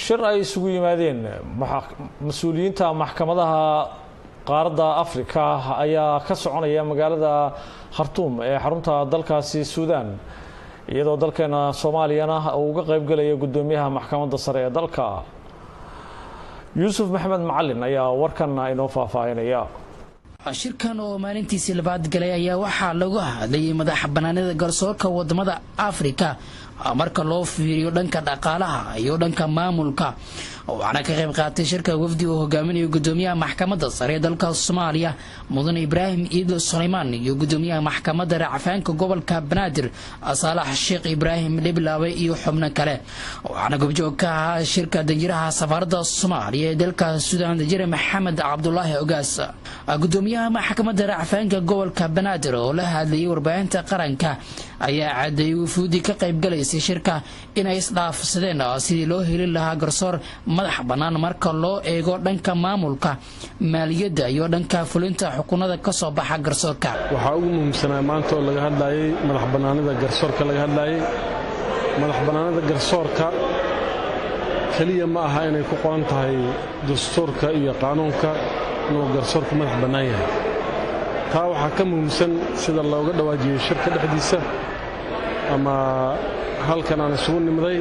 Shir ay isugu yimaadeen mas-uuliyiinta maxkamadaha qaaradda Afrika ayaa ka soconaya magaalada Khartuum ee xarunta dalkaasi Suudaan, iyadoo dalkeena Soomaaliyana uu uga qaybgelaya guddoomiyaha maxkamadda sare ee dalka. Yuusuf Maxamed Macalin ayaa warkan inoo faahfaahinaya. Shirkan oo maalintiisii labaad galay ayaa waxaa lagu hadlayay madax banaanida garsoorka wadamada Afrika marka loo fiiriyo dhanka dhaqaalaha iyo dhanka maamulka. Waxaana ka qayb qaatay shirka wafdi uu hogaaminayo gudoomiyaha maxkamadda sare ee dalka Soomaaliya, Mudane Ibraahim Iidlo Sulaymaan, iyo gudoomiyaha maxkamadda racfaanka gobolka Banaadir, Saalax Sheekh Ibraahim Dhiblaawe, iyo xubno kale. Waxaana goobjoog ka ahaa shirka danjiraha safaaradda Soomaaliya ee dalka Suudaan, Danjire Maxamed Cabdulaahi Ogaas. Gudoomiyaha maxkamadda racfaanka gobolka Banaadir oo la hadlayay warbaahinta qaranka ayaa cadeeyay wufuudii ka qaybgalaysay shirka inay isdhaafsadeen sidii loo heli lahaa garsoor madax bannaan marka loo eego dhanka maamulka, maaliyadda iyo dhanka fulinta xukunada ka soo baxa garsoorka. Waxaa ugu muhiimsanaa maanta oo laga hadlayay madax bannaanida garsoorka laga hadlayay. Madax bannaanida garsoorka keliya ma aha inay ku qoran tahay dastuurka iyo qaanuunka inuu garsoorku madax bannaan yahay. Taa waxaa ka muhiimsan, sida looga dhawaajiyey shirka dhexdiisa ama halkan aan isugu nimday,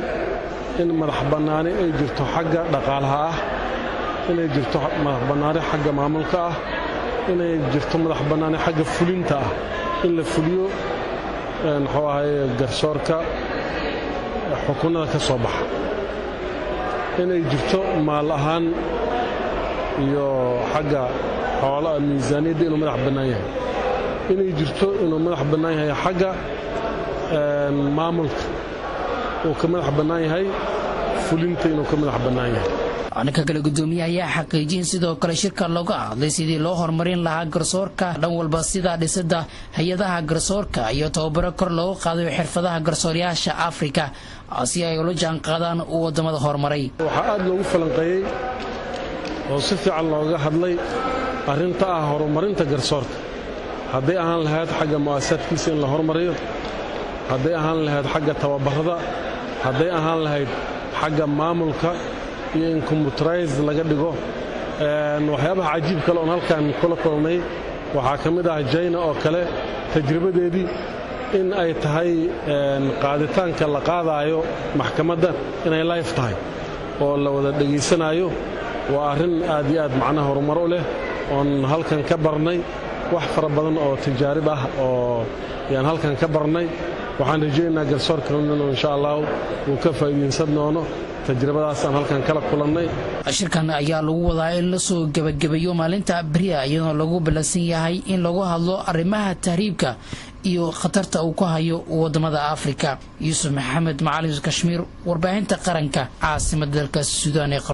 in madax bannaani ay jirto xagga dhaqaalaha ah, inay jirto madax bannaani xagga maamulka ah, inay jirto madax bannaani xagga fulinta ah, in la fuliyo muxuu ahaye garsoorka xukunnada ka soo baxa, inay jirto maal ahaan iyo xagga xoolaha miisaaniyadda inuu madax bannaan yahay, inay jirto inuu madax bannaan yahay xagga maamulka uu ka madax bannaan yahay, fulinta inuu ka madax bannaan yahay. Dhanka kale, gudoomiyaha ayaa xaqiijiyay sidoo kale shirka looga hadlay sidii loo horumarin lahaa garsoorka dhan walba, sida dhisida hay-adaha garsoorka iyo tababaro kor loogu qaadayo xirfadaha garsooryaasha Afrika si ay ula jaan qaadaan wadamada horumaray. Waxaa aad loogu falanqeeyey oo si fiican looga hadlay arrinta ah horumarinta garsoorka, hadday ahaan lahayd xagga mu'asasaadkiisa in la horumariyo, hadday ahaan lahayd xagga tababarada, hadday ahaan lahayd xagga maamulka iyo in computerize laga dhigo. Waxyaabaha cajiib kale oon halkan kula kulnay waxaa ka mid ah Jina oo kale tajribadeedii in ay tahay qaaditaanka la qaadaayo maxkamadda inay live tahay oo la wada dhegaysanaayo. Waa arrin aad iyo aad macnaha horumar u leh oon halkan ka barnay. Wax fara badan oo tijaarib ah oo yaan halkan ka barnay. Waxaan rajaynaynaa garsoorka inuu insha Allahu uu ka faa'iidaysan doono tajribadaas aan halkan kala kulannay. Shirkan ayaa lagu wadaa in lasoo gebagabeeyo maalinta beriya, iyadoo lagu ballansan yahay in lagu hadlo arrimaha tahriibka iyo khatarta uu ku hayo wadamada Afrika. Yuusuf Maxamed Macalin Kashmiir, warbaahinta qaranka, caasimada dalka Suudaan ee